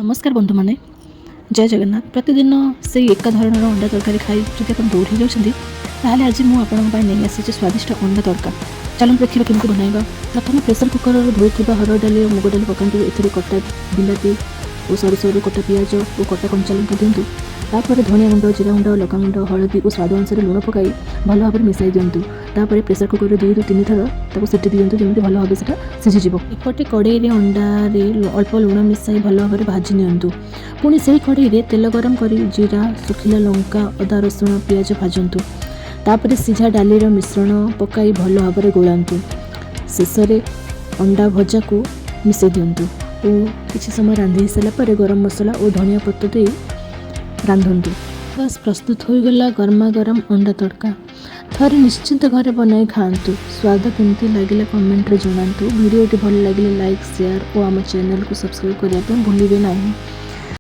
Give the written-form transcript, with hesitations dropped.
ନମସ୍କାର ବନ୍ଧୁମାନେ, ଜୟ ଜଗନ୍ନାଥ। ପ୍ରତିଦିନ ସେଇ ଏକା ଧରଣର ଅଣ୍ଡା ତରକାରୀ ଖାଇ ଯଦି ଆପଣ ବୋର୍ ହେଇଯାଉଛନ୍ତି, ତାହେଲେ ଆଜି ମୁଁ ଆପଣଙ୍କ ପାଇଁ ନେଇ ଆସିଛି ସ୍ୱାଦିଷ୍ଟ ଅଣ୍ଡା ତଡ଼କା। ଚାଲନ୍ତୁ ଦେଖିବା କେମିତି ବନାଇବା। ପ୍ରଥମେ ପ୍ରେସର କୁକରରେ ଧୋଇଥିବା ହରଡ଼ ଡାଲି ଓ ମୁଗ ଡାଲି ପକାନ୍ତୁ। ଏଥିରେ କଟା ବିଲାତି ଓ ସରୁ ସରୁ କଟା ପିଆଜ ଓ କଟା କଞ୍ଚା ଲଙ୍କା ଦିଅନ୍ତୁ। ତାପରେ ଧନିଆ ଗୁଣ୍ଡ, ଜିରା ଗୁଣ୍ଡ, ଲଙ୍କା ଗୁଣ୍ଡ, ହଳଦୀ ଓ ସ୍ୱାଦ ଅନୁସାରେ ଲୁଣ ପକାଇ ଭଲ ଭାବରେ ମିଶାଇ ଦିଅନ୍ତୁ। ତାପରେ ପ୍ରେସର କୁକରରେ 2ରୁ 3 ଥର ତାକୁ ସିଟି ଦିଅନ୍ତୁ, ଯେମିତି ଭଲ ଭାବେ ସେଟା ସିଝିଯିବ। ଏପଟେ କଡ଼େଇରେ ଅଣ୍ଡାରେ ଅଳ୍ପ ଲୁଣ ମିଶାଇ ଭଲ ଭାବରେ ଭାଜି ନିଅନ୍ତୁ। ପୁଣି ସେହି କଡ଼େଇରେ ତେଲ ଗରମ କରି ଜିରା, ଶୁଖିଲା ଲଙ୍କା, ଅଦା, ରସୁଣ, ପିଆଜ ଭାଜନ୍ତୁ। ତାପରେ ସିଝା ଡାଲିର ମିଶ୍ରଣ ପକାଇ ଭଲ ଭାବରେ ଗୋଳାନ୍ତୁ। ଶେଷରେ ଅଣ୍ଡା ଭଜାକୁ ମିଶାଇ ଦିଅନ୍ତୁ ଓ କିଛି ସମୟ ରାନ୍ଧି ସାରିଲା ପରେ ଗରମ ମସଲା ଓ ଧନିଆ ପତ୍ର ଦେଇ ରାନ୍ଧନ୍ତୁ। ବାସ୍, ପ୍ରସ୍ତୁତ ହୋଇଗଲା ଗରମା ଗରମ ଅଣ୍ଡା ତଡ଼କା। ଥରେ ନିଶ୍ଚିନ୍ତ ଘରେ ବନାଇ ଖାଆନ୍ତୁ। ସ୍ୱାଦ କେମିତି ଲାଗିଲା କମେଣ୍ଟରେ ଜଣାନ୍ତୁ। ଭିଡ଼ିଓଟି ଭଲ ଲାଗିଲେ ଲାଇକ୍, ସେୟାର ଓ ଆମ ଚ୍ୟାନେଲକୁ ସବସ୍କ୍ରାଇବ୍ କରିବା ପାଇଁ ଭୁଲିବେ ନାହିଁ।